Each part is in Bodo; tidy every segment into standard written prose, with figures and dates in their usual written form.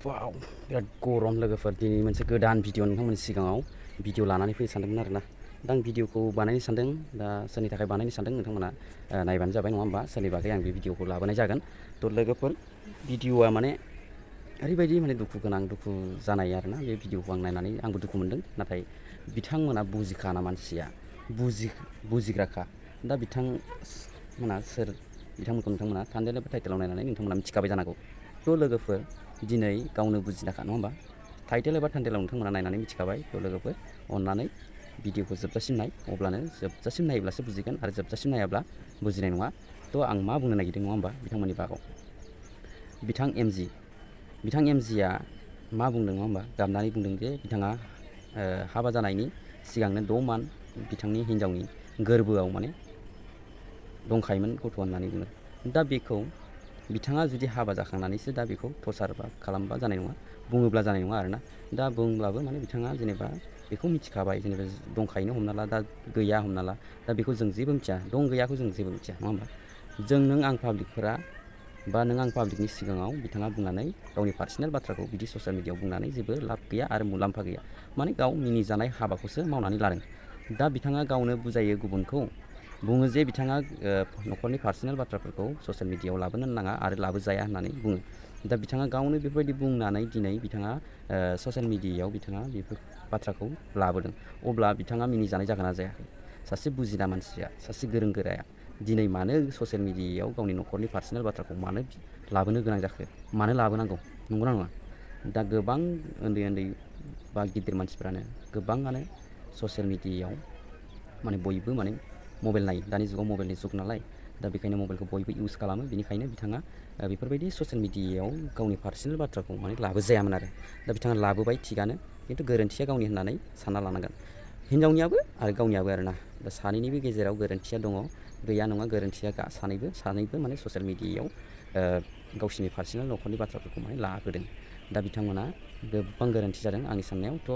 वाव बिराद गरम लोगोफोर दिनै मोनसे गोदान भिडिअ नोंथांमोननि सिगाङाव भिडिअ लानानै फैनो सानदोंमोन आरोना दा आं भिडिअखौ बानायनो सानदों दा सोरनि थाखाय बानायनो सानदों नोंथांमोना नायबानो जाबाय नङा होमबा सोरनि बागै आं बे भिडिअखौ लाबोनाय जागोन थ' लोगोफोर भिडिअआ माने ओरैबायदि माने दुखु गोनां दुखु जानाय आरोना बे भिडिअखौ आं नायनानै आंबो दुखु मोनदों नाथाय बिथांमोना बुजिखाना मानसिया बुजिग्राखा दा बिथांमोना सोर बिथांमोनखौ नोंथांमोना थान्दैल एबा टाइटेलाव नायनानै नोंथांमोना मिथिखाबाय जानांगौ थ' लोगोफोर दिनै गावनो बुजिनाखा नङा होमबा टाइटेल एबा थान्दैलाव नोंथांमोना नायनानै मिथिखाबाय थ' लोगोफोर अननानै भिडिअखौ जोबजासिम नाय अब्लानो जोबजासिम नायोब्लासो बुजिगोन आरो जोबजासिम नायाब्ला बुजिनाय नङा थ' आं मा बुंनो नागिरदों नङा होमबा बिथांमोननि बागाव बिथां एमजिआ मा बुंदों नङा होमबा गाबनानै बुंदों जे बिथाङा हाबा जानायनि सिगांनो 6 मान्थ बिथांनि हिन्जावनि गोरबोआव माने दंखायोमोन गथ' होननानै बुङो दा बेखौ बिथाङा जुदि हाबा जाखांनानैसो दा बेखौ टर्चार खालामबा जानाय नङा बुङोब्ला जानाय नङा आरोना दा बुंब्लाबो माने बिथाङा जेनेबा बेखौ मिथिखाबाय जेनेबा दंखायोनो हमना ला दा गैया हमना ला दा बेखौ जों जेबो मिथिया दं गैयाखौ जों जेबो मिथिया नङा होमबा जों नों आं पाब्लिकफोरा बा नों आं पाब्लिकनि सिगाङाव बिथाङा बुंनानै गावनि पार्सनेल बाथ्राखौ बिदि ससियेल मिडियाआव बुंनानै जेबो लाब गैया आरो मुलाम्फा गैया माने गाव मिनिजानाय हाबाखौसो मावनानै लादों दा बिथाङा गावनो बुजायो गुबुनखौ बुङो जे बिथाङा न'खरनि पार्सनेल बाथ्राफोरखौ ससियेल मिडियाआव लाबोनो नाङा आरो लाबोजाया होननानै बुङो दा बिथाङा गावनो बेफोरबायदि बुंनानै दिनै बिथाङा ससियेल मिडियाआव बिथाङा बेफोर बाथ्राखौ लाबोदों अब्ला बिथाङा मिनिजानाय जागोन ना जायाखै सासे बुजिना मानसिया सासे गोरों गोराया दिनै मानो ससियेल मिडियाआव गावनि न'खरनि पार्सनेल बाथ्राखौ मानो लाबोनो गोनां जाखो मानो लाबोनांगौ नंगौना नङा दा गोबां उन्दै बा गिदिर मानसिफ्रानो गोबाङानो ससियेल मिडियाआव माने बयबो माने मबाइल नायो दानि जुगाव मबाइलनि जुग नालाय दा बेखायनो मबाइलखौ बयबो इउज खालामो बेनिखायनो बिथाङा बेफोरबायदि ससियेल मिडियाआव गावनि पार्सनेल बाथ्राखौ माने लाबोजायामोन आरो दा बिथाङा लाबोबाय थिगानो खिन्थु गोरोन्थिया गावनि होननानै सानना लानांगोन हिन्जावनियाबो आरो गावनियाबो आरोना दा सानैनिबो गेजेराव गोरोन्थिया दङ गैया नङा गोरोन्थिया सानैबो माने ससियेल मिडियाआव गावसिनि पार्सनेल न'खरनि बाथ्राफोरखौ माने लाबोदों दा बिथांमोना गोबां गोरोन्थि जादों आंनि साननायाव थ'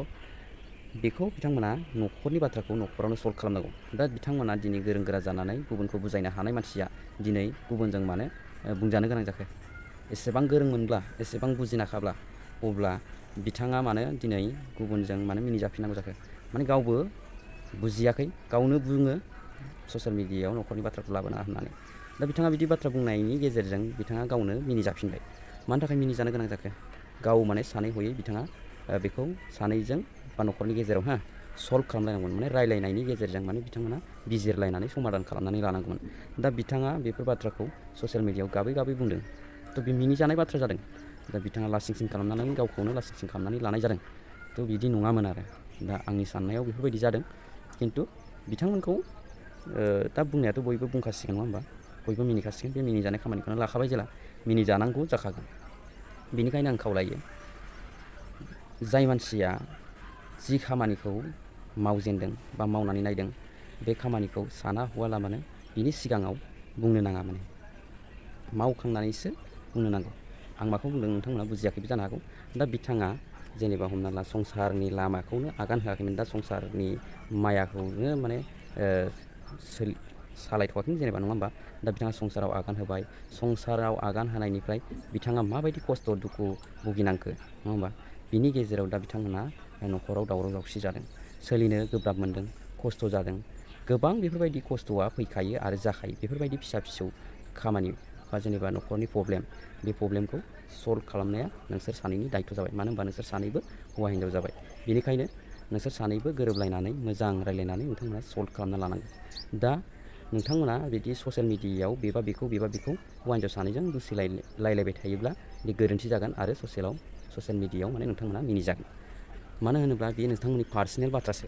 बेखौ बिथांमोना न'खरनि बाथ्राखौ न'खरावनो सल्भ खालामनांगौ दा बिथांमोना दिनै गोरों गोरा जानानै गुबुनखौ बुजायनो हानाय मानसिया दिनै गुबुनजों मानो बुंजानो गोनां जाखो एसेबां गोरोंमोनब्ला एसेबां बुजिनाखाब्ला अब्ला बिथाङा मानो दिनै गुबुनजों मानो मिनिजाफिननांगौ जाखो माने गावबो बुजियाखै गावनो बुङो ससियेल मिडियाआव न'खरनि बाथ्राखौ लाबोनाङा होननानै दा बिथाङा बिदि बाथ्रा बुंनायनि गेजेरजों बिथाङा गावनो मिनिजाफिनबाय मानि थाखाय मिनिजानो गोनां जाखो गाव माने सानै हयै बिथाङा बेखौ सानैजों बा न'खरनि गेजेराव सल्भ खालामलायनांगौमोन माने रायलायनायनि गेजेरजों माने बिथांमोना बिजिरलायनानै समाधान खालामनानै लानांगौमोन दा बिथाङा बेफोर बाथ्राखौ ससियेल मिडियाआव गाबै बुंदों थ' बे मिनिजानाय बाथ्रा जादों दा बिथाङा लासिंसिं खालामनानै गावखौनो लासिंसिं खालामनानै लानाय जादों थ' बिदि नङामोन आरो दा आंनि साननायाव बेफोरबायदि जादों खिन्थु बिथांमोनखौ दा बुंनायाथ' बयबो बुंखासिगोन नङा होमबा बयबो मिनिखासिगोन बे मिनिजानाय खामानिखौनो लाखाबाय जेला मिनिजानांगौ जाखागोन बेनिखायनो आं खावलायो जाय मानसिया जि खामानिखौ मावजेनदों बा मावनानै नायदों बे खामानिखौ साना हवालाबानो बिनि सिगाङाव बुंनो नाङा माने मावखांनानैसो बुंनो नांगौ आं माखौ बुंदों नोंथांमोना बुजियाखैबो जानो हागौ दा बिथाङा जेनेबा हमना ला संसारनि लामाखौनो आगान होआखैमोन दा संसारनि मायाखौनो माने सालायथ'वाखैमोन जेनेबा नङा होमबा दा बिथाङा संसाराव आगान होबाय संसाराव आगान होनायनिफ्राय बिथाङा माबायदि खस्थ' दुखु भुगिनांखो नङा होमबा बिनि गेजेराव दा बिथांमोना न'खराव दावराव दावसि जादों सोलिनो गोब्राब मोनदों खस्थ' जादों गोबां बेफोरबायदि खस्थ'आ फैखायो आरो जाखायो बेफोरबायदि फिसा फिसौ खामानि बा जेनेबा न'खरनि प्रब्लेम बे प्रब्लेमखौ सल्भ खालामनाया नोंसोर सानैनि दायथ' जाबाय मानो होनबा नोंसोर सानैबो हौवा हिन्जाव जाबाय बेनिखायनो नोंसोर सानैबो गोरोबलायनानै मोजां रायलायनानै नोंथांमोना सल्भ खालामना लानांगौ दा नोंथांमोना बिदि ससियेल मिडियाआव बेबा बेखौ हौवा हिन्जाव सानैजों दुसिलायलायबाय थायोब्ला बे गोरोन्थि जागोन आरो ससियेल मिडियाआव माने नोंथांमोना मिनिजागोन मानो होनोब्ला बेयो नोंथांमोननि पार्सनेल बाथ्रासो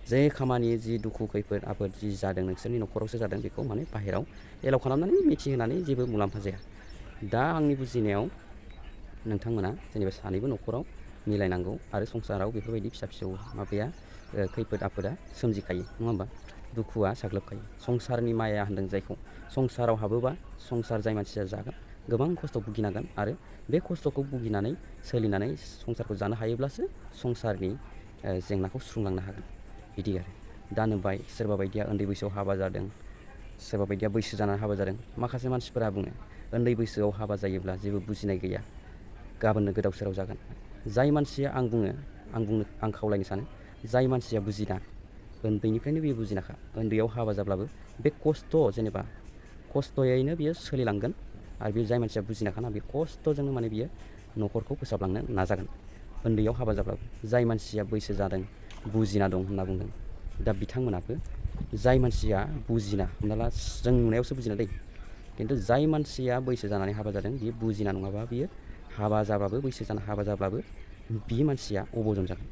जे खामानि जि दुखु खैफोद आफोद जि जादों नोंसोरनि न'खरावसो जादों बेखौ माने बाहेरायाव एलाव खालामनानै मिथिहोनानै जेबो मुलाम्फा जाया दा आंनि बुजिनायाव नोंथांमोना जेनेबा सानैबो न'खराव मिलायनांगौ आरो संसाराव बेफोरबायदि फिसा फिसौ माबाया खैफोद आफोदा सोमजिखायो नङा होमबा दुखुआ साग्लोबखायो संसारनि माया होनदों जायखौ संसाराव हाबोबा संसार जाय मानसिया जागोन गोबां खस्थ' भुगिनांगोन आरो बे खस्थ'खौ भुगिनानै सोलिनानै संसारखौ जानो हायोब्लासो संसारनि जेंनाखौ सुस्रांलांनो हागोन बिदि आरो दा नुबाय सोरबा बायदिया उन्दै बैसोआव हाबा जादों सोरबा बायदिया बैसो जानानै हाबा जादों माखासे मानसिफोरा बुङो उन्दै बैसोआव हाबा जायोब्ला जेबो बुजिनाय गैया गाबोननो गोदाव सोराव जागोन। जाय मानसिया आं खावलायनो सानो जाय मानसिया बुजिना उन्दैनिफ्रायनो बियो बुजिनाखा उन्दैयाव हाबा जाब्लाबो बे जेनेबा खस्थ'यैनो बियो सोलिलांगोन आरो बे जाय मानसिया बुजिनाखाना बे खस्थ'जोंनो माने बियो न'खरखौ फोसाबलांनो नाजागोन उन्दैयाव हाबा जाब्लाबो। जाय मानसिया बैसो जादों बुजिना दं होनना बुंदों दा बिथांमोनाबो जाय मानसिया बुजिना हमना ला जों नुनायावसो बुजिना दै खिन्थु जाय मानसिया बैसो जानानै हाबा जादों बियो बुजिना नङाबा बियो हाबा जाबाबो बैसो जाना हाबा जाब्लाबो बि मानसिया अबजन जागोन।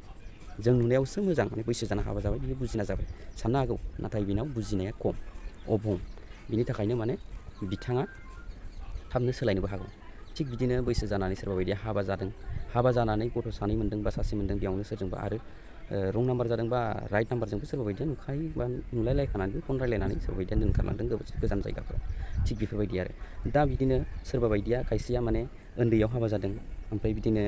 जों नुनायावसो मोजां माने बैसो जाना हाबा जाबाय बियो बुजिना जाबाय साननो हागौ नाथाय बिनाव बुजिनाया खम अबं बिनि थाखायनो माने बिथाङा थाबनो सोलायनोबो हागौ। थिग बिदिनो बैसो जानानै सोरबा बायदिया हाबा जानानै गथ' सानै मोनदों बा सासे मोनदों बेयावनो सोरजोंबा आरो रं नाम्बार जादों बा राइट नाम्बारजोंबो सोरबा बायदिया नुखायो बा नुलायलायखानानैबो फन रायलायनानै सोरबा बायदिया दोनखारलांदों गोजान जायगाफोराव। थिग बेफोरबायदि आरो दा बिदिनो सोरबा बायदिया खायसेया माने उन्दैयाव हाबा जादों ओमफ्राय बिदिनो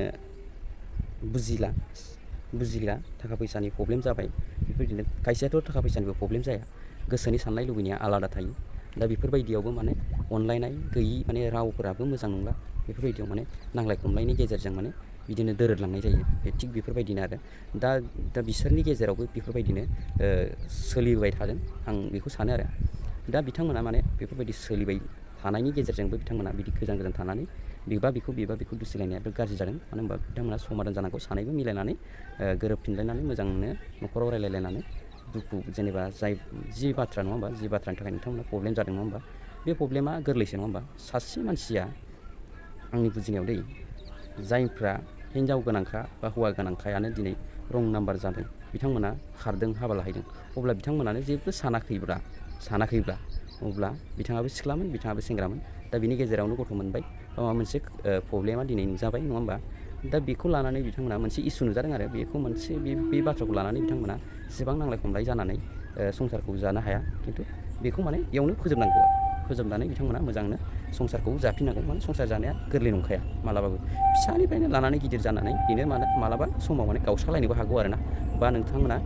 बुजिला थाखा फैसानि प्रब्लेम जाबाय बेफोरबायदिनो खायसेयाथ' थाखा फैसानिबो प्रब्लेम जाया गोसोनि साननाय लुबैनाया आलादा थायो। दा बेफोरबायदियावबो माने अनलायनाय गैयि माने रावफोराबो मोजां नंला बेफोरबायदियाव माने नांलाय खमलायनि गेजेरजों माने बिदिनो दोरोदलांनाय जायो थिग बेफोरबायदिनो आरो दा बिसोरनि गेजेरावबो बेफोरबायदिनो सोलिबाय थादों आं बेखौ सानो आरो दा बिथांमोना माने बेफोरबायदि सोलिबाय थानायनि गेजेरजोंबो बिथांमोना बिदि गोजान थानानै बिबा बिखौ दुसिलायनायाथ' गाज्रि जादों। मानो होनबा बिथांमोना समादान जानांगौ सानैबो मिलायनानै गोरोबफिनलायनानै मोजांनो न'खराव रायलायलायनानै दुखु जेनेबा जि बाथ्रा नङा होमबा जि बाथ्रानि थाखाय नोंथांमोना प्रब्लेम जादों नङा होमबा बे प्रब्लेमा गोरलैसो नङा होमबा। सासे मानसिया आंनि बुजिनायाव जायफ्रा हिन्जाव गोनांखा बा हौवा गोनांखायानो दिनै रं नाम्बार जादों बिथांमोना खारदों हाबा लाहैदों अब्ला बिथांमोनानो जेबो सानाखैब्ला अब्ला बिथाङाबो सिख्लामोन बिथाङाबो सेंग्रामोन दा बिनि गेजेरावनो गथ' मोनबाय बा माबा मोनसे प्रब्लेमा दिनै नुजाबाय नङा होमबा। दा बेखौ लानानै बिथांमोना मोनसे इस्यु नुजादों आरो बेखौ मोनसे बे बाथ्राखौ लानानै बिथांमोना एसेबां नांलाय खमलाय जानानै संसारखौ जानो हाया खिन्थु बेखौ माने बेयावनो फोजोबनानै बिथांमोना मोजांनो संसारखौ जाफिननांगौ। माने संसार जानाया गोरलै नंखाया मालाबाबो फिसानिफ्रायनो लानानै गिदिर जानानै बेनो मालाबा समाव माने गावस्रालायनोबो हागौ आरोना बा नोंथांमोना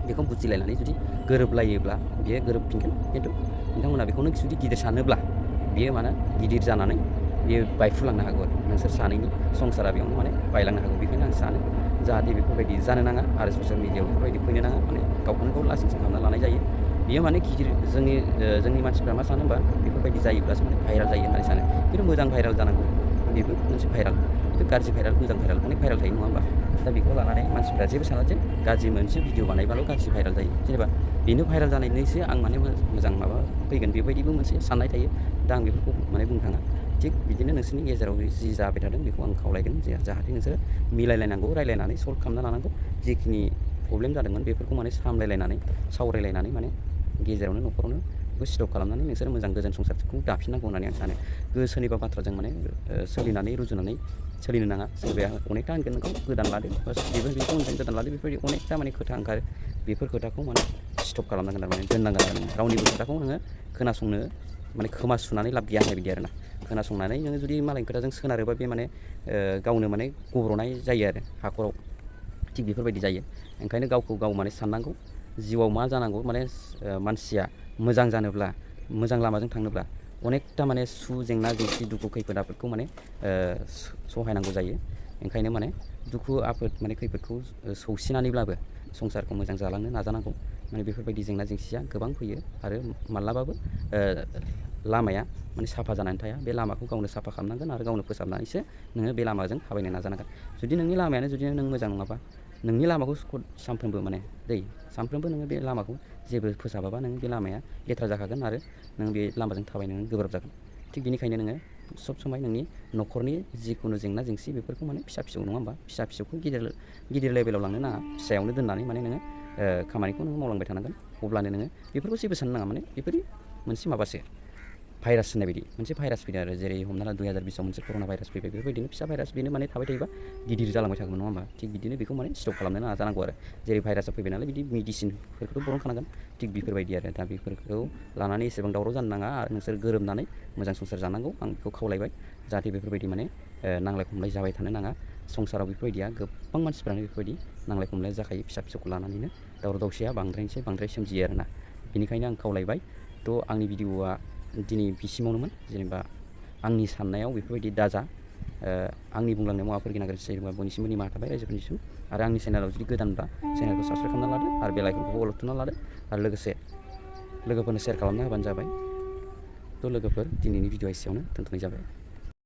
बेखौ बुजिलायनानै जुदि गोरोबलायोब्ला बियो गोरोबफिनगोन खिन्थु नोंथांमोना बेखौनो जुदि गिदिर सानोब्ला बियो माने गिदिर जानानै बियो बायफ्रुलांनो हागौ आरो नोंसोर सानैनि संसारा बेयावनो माने बायलांनो हागौ। बेखायनो आं सानो जाहाथे बेफोरबायदि जानो नाङा आरो ससियेल मिडियायाव बेफोरबायदि फैनो नाङा माने गावखौनो गाव लासिंसिं खालामना लानाय जायो। बियो माने गिदिर जोंनि मानसिफ्रा मा सानो होनबा बेफोरबायदि जायोब्लासो माने भाइराल जायो होननानै सानो खिन्थु मोजां भाइराल जानांगौ बेबो मोनसे भाइराल खिन्थु गाज्रि भाइराल मोजां भाइराल अनेक भाइराल थायो नङा होमबा। दा बेखौ लानानै मानसिफ्रा जेबो साना जे गाज्रि मोनसे भिडिअ बानायबाल' गाज्रि भाइराल जायो जेनेबा बेनो भाइराल जानायनिसो आं माने मोजां माबा फैगोन बेबायदिबो मोनसे साननाय थायो। दा आं बेफोरखौ माने बुंनो थाङा थिग बिदिनो नोंसोरनि गेजेराव जि जाबाय थादों बेखौ आं खावलायगोन जाहाथे नोंसोरो मिलायलायनांगौ रायलायनानै सल्भ खालामना लानांगौ जिखिनि प्रब्लेम जादोंमोन बेफोरखौ माने सामलायलायनानै सावरायलायनानै माने गेजेरावनो न'खरावनो बेखौ स्टप खालामनानै नोंसोर मोजां गोजोन संसारखौ दाफिननांगौ होननानै आं सानो। सोरनिबा बाथ्राजों माने सोलिनानै रुजुनानै सोलिनो नाङा। सोरबाया अनेकथा होनगोन नोंखौ गोदान लादो बा बेबो बेखौ होनगोन गोदान लादो बेफोरबायदि अनेकथा माने खोथा ओंखारो बेफोर खोथाखौ माने स्टप खालामनांगोन आरो माने दोननांगोन आरो रावनिबो खोथाखौ नोङो खोनासंनो माने खोमा सुनानै लाब गैया होननाय बिदि आरोना। खोनासंनानै नोङो जुदि मालायनि खोथाजों सोनारोबा बे माने गावनो माने गब्र'नाय जायो आरो हाखराव थिग बेफोरबायदि जायो। ओंखायनो गावखौ गाव माने साननांगौ जिउआव मा जानांगौ माने मानसिया मोजां जानोब्ला मोजां लामाजों थांनोब्ला अनेकथा माने जेंना जेंसि दुखु खैफोद आफोदखौ माने सहायनांगौ जायो। ओंखायनो माने दुखु आफोद माने खैफोदखौ सौसिनानैब्लाबो संसारखौ मोजां जालांनो नाजानांगौ। माने बेफोरबायदि जेंना जेंसिया गोबां फैयो आरो माब्लाबाबो लामाया माने साफा जानानै थाया। बे लामाखौ गावनो साफा खालामनांगोन आरो गावनो फोसाबनानैसो नोङो बे लामाजों थाबायनो नाजानांगोन। जुदि नोंनि लामायानो जुदि नों मोजां नङाबा नोंनि लामाखौ सानफ्रोमबो नोङो बे लामाखौ जेबो फोसाबाबा नों बे लामाया लेथ्रा जाखागोन आरो नों बे लामाजों थाबायनो गोब्राब जागोन। थिग बेनिखायनो नोङो सब समाय नोंनि न'खरनि जिखुनु जेंना जेंसि बेफोरखौ माने फिसा फिसौ नङा होमबा फिसा फिसौखौ गिदिर लेभेलाव लांनो नाङा फिसायावनो दोननानै माने नोङो खामानिखौ नोङो मावलांबाय थानांगोन। अब्लानो नोङो बेफोरखौ जेबो साननो नाङा माने बेफोरनि मोनसे माबासो भाइरास होननाय बायदि मोनसे भाइरास फैदों आरो जेरै हमना ला 2020आव मोनसे कर'ना भाइरास फैबाय बेफोरबायदिनो फिसा भाइरास बेनो माने थाबाय थायोबा गिदिर जालांबाय थागोन नङा होमबा। थिग बिदिनो बेखौ माने स्टप खालामनो नाजानांगौ आरो जेरै भाइरासआ फैबाय नालाय बिदि मेडिसिनफोरखौथ' बरनखानांगोन थिग बेफोरबायदि आरो दा बेफोरखौ लानानै एसेबां दावराव जानो नाङा आरो नोंसोर गोरोबनानै मोजां संसार जानांगौ आं बेखौ खावलायबाय। जाहाथे बेफोरबायदि माने नांलाय खमलाय जाबाय थानो नाङा। संसाराव बेफोरबायदिया गोबां मानसिफ्रानो बेफोरबायदि नांलाय खमलाय जाखायो फिसा फिसौखौ लानानैनो दावराव दावसिया बांद्राय सोमजियो आरोना। बेनिखायनो आं खावलायबाय। थ' आंनि भिडिअआ दिनै बिसिमावनोमोन जेनेबा आंनि साननायाव बेफोरबायदि दाजा आंनि बुंलांनाय माबाफोर गोरोन्थि जायोबा बयनिसिमबो निमाहा थाबाय रायजोफोरनिसिम। आरो आंनि चेनेलाव जुदि गोदानब्ला चेनेलखौ साबसक्राइब खालामना लादो आरो बेल आइकनखौबो अल थुना लादो आरो लोगोसे लोगोफोरनो शेयार खालामना होबानो जाबाय। थ' लोगोफोर दिनैनि भिडिअ एसेयावनो दोनथ'नाय जाबाय।